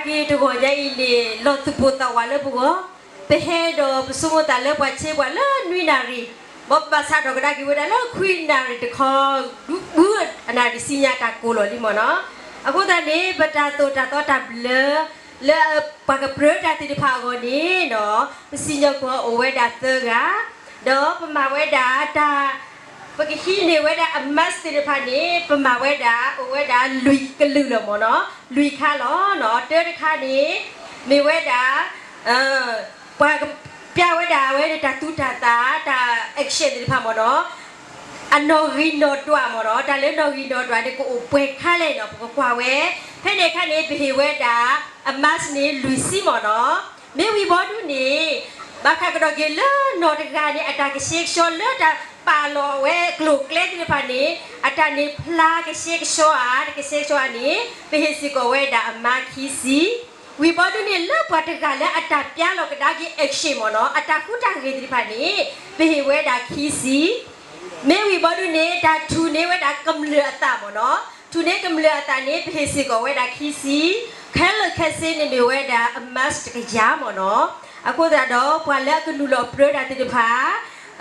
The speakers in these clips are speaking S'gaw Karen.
တဂီၤညါအံၤန့ၣ် လီၤသူၣ်ပိၢ်သးဝးလၢပဂီၢ်, ပဟဲဒီးပဆိကမိၣ်သးလၢပှၤဆဲးပှၤလၢနွံနၣ်ရံၣ်, မ်ပဘၣ်ဆၣ်ထီၣ်ကဒါက့ၤဝဲဒၣ်လၢခွံနၣ်ရံၣ်တခီ ဒူပူၤအနၣ်ရံၣ်ဆံညါတၢ်ကိၢ်လီၤလံမ့ၢ်နီၤ. အဃိသတးန့ၣ် ပတၢ်သိၣ်တၢ်သီတၢ်ဘျၢ လၢပှၤကပြၢတၢ်သ့ၣ်တဖၣ်အဂီၢ်န့ၣ်နီၤ, ပစံၣ်ညီၣ်ကွီၢ်အိၣ်ဝဲဒၣ်သၢဂၤ, ဒီးပမၤဝဲဒၣ်တၢ် ပကဟံးန့ၢ်ဝဲဒၣ်အ mask သ့ၣ်တဖၣ်န့ၣ် ပမၤဝဲဒၣ်အိၣ်ဝဲဒၣ်လွံၢ်ကလုာ်လီၤမ့ၢ်နီၤ, လွံၢ်ခါလီၤနီၤ. တၢတခါန့ၣ် မ့ၢ်ဝဲဒၣ် ပှၤကပျၢ်ဝဲဒၣ်ဝဲန့ၣ် တၢ်သူတၢ်သၣ် တၢ် action သ့ၣ်တဖၣ်မ့ၢ်နီၤ, အနီၣ်ဂံၢ်နီၣ်ဒွးမ့ၢ်နီၤ, တၢ်လၢနီၣ်ဂံၢ်နီၣ်ဒွးန့ၣ် ကအိၣ်ပှဲၤခါလဲၣ်နီၤ ပကကွၢ်ဝဲ. ဖဲန့ၣ်အခါန့ၣ် ပဟ့ၣ်ဝဲဒၣ်အ mask န့ၣ် လွံၢ်ဆံမ့ၢ်နီၤ. မ့ၢ်ဝံၤဘီဒုန့ၣ် ဘၣ်ဃးကဒီးက့ၤလၢနီၢ်တဂၤန့ၣ် အတၢ်ကဆှဲကဆှီလၢတၢ်ပာ်လီၤဝဲကျိၤကျဲသ့ၣ်တဖၣ်န့ၣ် အတၢ်န့ၣ်ဖျါကဆှဲကဆှီဧါ, တကဆှဲကဆှီဧါန့ၣ် ပဟ့ၣ်စ့ၢ်ကီးဝဲဒၣ်အ mask ခံဆံ. ဝံၤဘီဒုန့ၣ် လၢပှၤတဂၤလၢအတၢ်ပျၢ်လီၤကဒါက့ၤ action မ့ၢ်နီၤ, အတၢ်ဟူးတၢ်ဂဲၤသ့ၣ်တဖၣ်န့ၣ် ပဟ့ၣ်ဝဲဒၣ်ခံဆံ. မ့ၢ်ဝံၤဘီဒုန့ၣ် တၢ်ထူၣ်န့ၢ်ဝဲဒၣ်ကမျၢၢ်အသးမ့ၢ်နီၤ, ထူၣ်န့ၢ်ကမျၢၢ်အသးန့ၣ် ပဟ့ၣ်စ့ၢ်ကီးဝဲဒၣ်ခံဆံ. ခဲလၢာ်ခဲဆ့န့ၣ်မ့ၢ်ဝဲဒၣ်အ mask တကယၤမ့ၢ်နီၤ. အဃိသတးဒီး ပှၤလၢအကနုာ်လီၤပြၢတၢ်သ့ၣ်တဖၣ်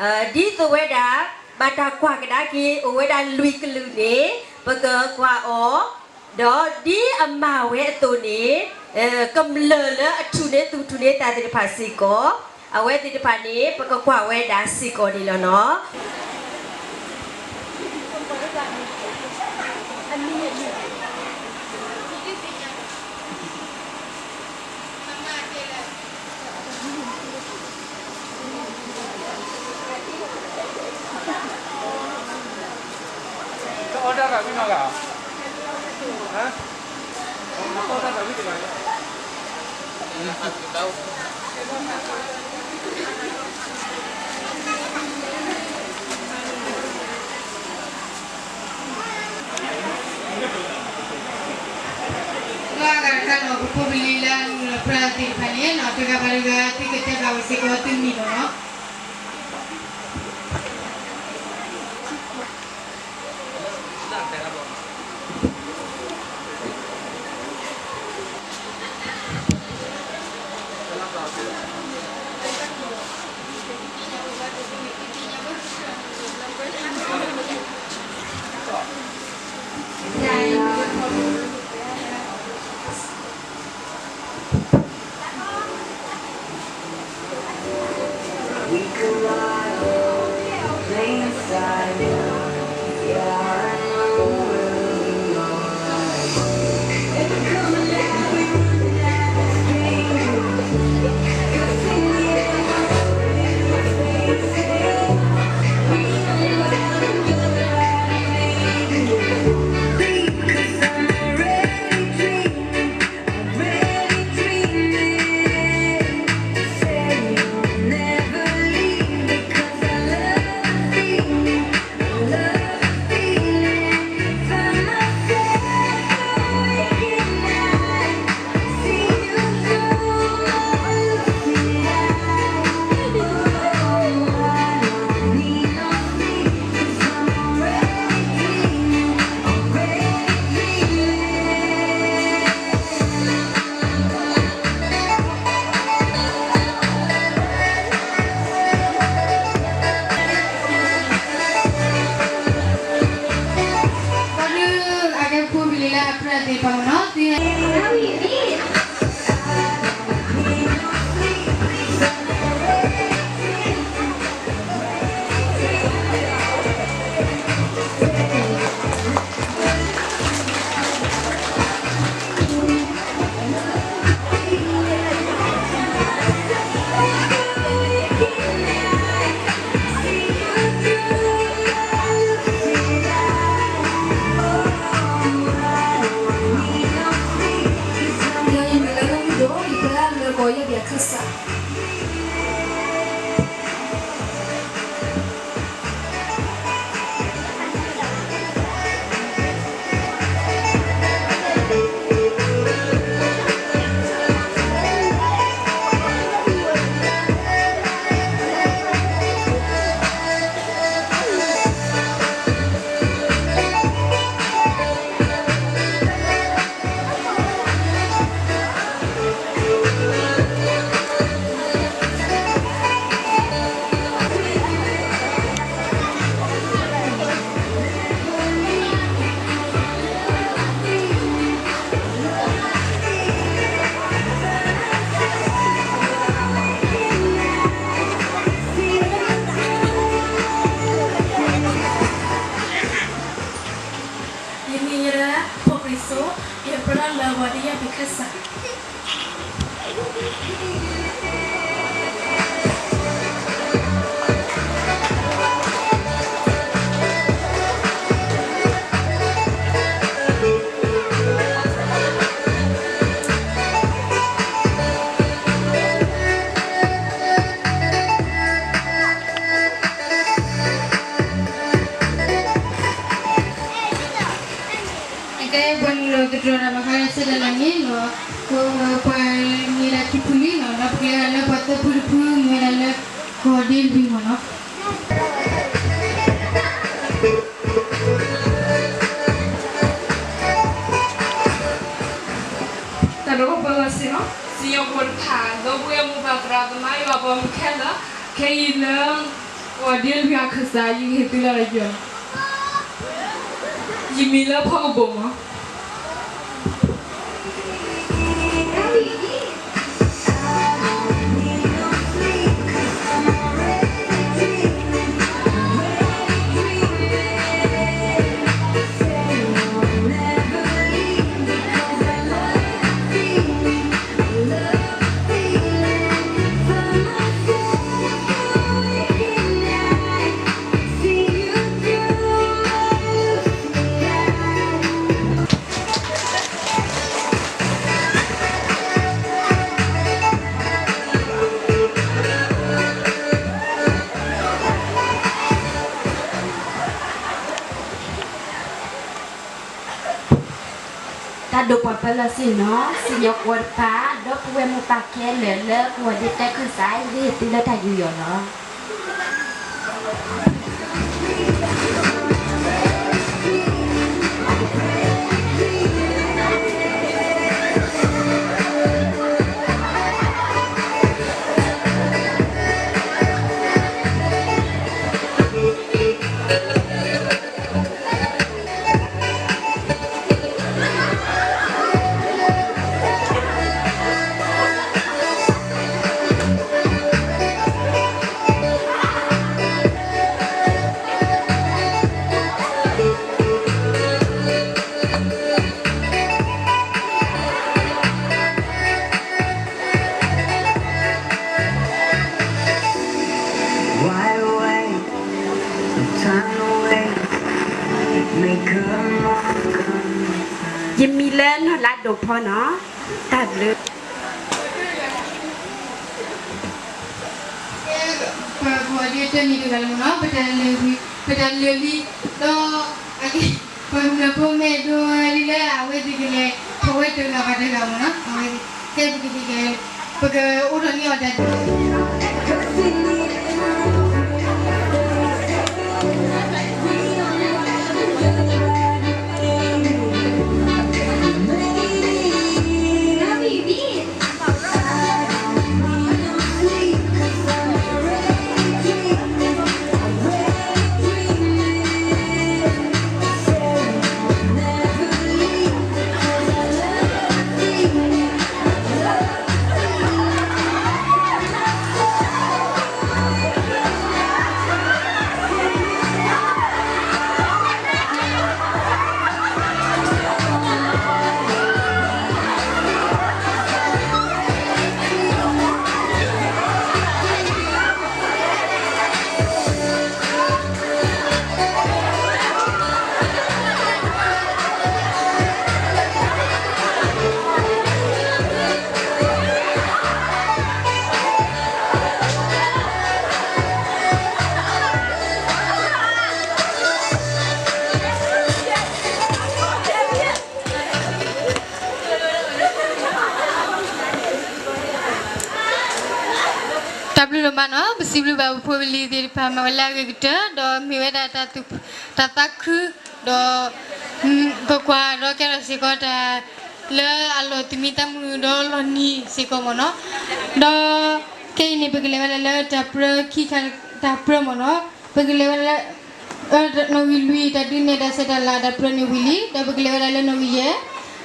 ဒ်သိးဝဲဒၣ် ဘၣ်တၢ်ကွၢ်ကဒါက့ၤအိၣ်ဝဲဒၣ်လွံၢ်ကလုာ်န့ၣ် ပကကွၢ်အီၤ, ဒီးဒ်အမၤဝဲအသိးန့ၣ် ကမျၢၢ်လၢအထူၣ်န့ၢ်သူၣ်ထူၣ်န့ၢ်သးသ့ၣ်တဖၣ်စ့ၢ်ကီး အဝဲသ့ၣ်တဖၣ်န့ၣ် ပကကွၢ်ဝဲဒၣ်စ့ၢ်ကီးန့ၣ်လီၤနီၤ. လၢအဂၤတခါန့ၣ် ပဖိပလံၤလၢအနုာ်လီၤပြၢသ့ၣ်တဖၣ်န့ၣ် တဂၤဘၣ်တဂၤ သုကတဲဘၣ်ဝဲစ့ၢ်ကီးသုမံၤလီၤနီၤ. လၢပှၤသၢဖုတဖု မ့ၢ်ဝဲဒၣ်လၢ ကီၢ်ဒ့လွံၢ်မ့ၢ်နီၤ. တၢ်ဒိၣ်ပၢၢ်လီၤစ့ၢ်နီၤ, စံၣ်ညီၣ်ကွီၢ်တဖၣ် ဒီပုၢ်ဝဲၢ်မိၢ်ပၢ်သရၣ်သမါယွၤပှၤမုၣ်ခဲလၢာ်, ခဲအံၤလၢ ကီၢ်ဒ့လွံၢ်အခၢၣ်စး ယကဟ့ၣ်သုလၢတၢ်ယူးယီၣ်လီၤ. ယမံၤလၢဖီကဘိၣ်မး. တၢ်ဒိၣ်ပှၤပၢလီၤစ့ၢ်နီၤ, စံၣ်ညီၣ်ကွီၢ်တဖၣ် ဒီပုၢ်ဝဲၢ်မိၢ်ပၢ်ခဲလၢာ်လၢကီၢ်ဒ့တၢခၢၣ်စး ယကဟ့ၣ်သုလၢတၢ်ယူးယီၣ်လီၤ. ယမံၤလၢနီၢ်လါဒိၣ်ဖီနီၤ, တၢ်ဘျုး. ပကဝီၤဒ့တၢ်နံၤတဂၤလၢ်မ့ၢ်နီၤ, ပတၢ်လၢာ်ဝံၤ ပတၢ်လၢာ်လံ, ဒီး ပမုၢ်ဖိမဲာ်ဒိလံလၢအဝဲသ့ၣ်ကလဲၤ ဖိဝဲတဂၤဘၣ်တဂၤမ့ၢ်နီၤ, အဝဲသ့ၣ် ကဲပကသံၣ်ကဲ ပကအိၣ်ထီၣ်န့ၢ်အီၤတၢ်ဒ် တၢ်ဘျုးဒိၣ်မးနီၤ, ပစံးဘျုးဘၣ်ပဖိပလံၤသ့ၣ်တဖၣ် မၤဝဲလၢအဂ့ၤကတၢၢ် ဒီးမ့ၢ်ဝဲဒၣ်တၢ်သူၣ် တၢ်သးခု ဒီး ပကွၢ်ဒီးကဲထီၣ်စ့ၢ်ကီးတၢ်လၢအလီၤသူၣ်မံသးမုာ်ဒီးလီၤနံၤစ့ၢ်ကီးမ့ၢ်နီၤ, ဒီး ခဲအံၤန့ၣ် ပကလဲၤဝဲဒၣ်လၢတၢ်ပြၢခံခါတၢ်ပြၢမ့ၢ်နီၤ, ပကလဲၤဝဲဒၣ်လၢ နီၣ်ဂံၢ်လွံၢ် တၢ်ဒုးနဲၣ်တၢ်ဆဲးတၢ်လၤတၢ်ပြၢန့ၣ်ဝံၤလံ, ဒီးပကလဲၤဝဲဒၣ်လၢနီၣ်ဂံၢ်ယဲၢ်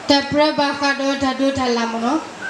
တၢ်ပြၢဘၣ်ဃးဒီးတၢ်ဒိးတၢ်လၢ်မ့ၢ်နီၤ.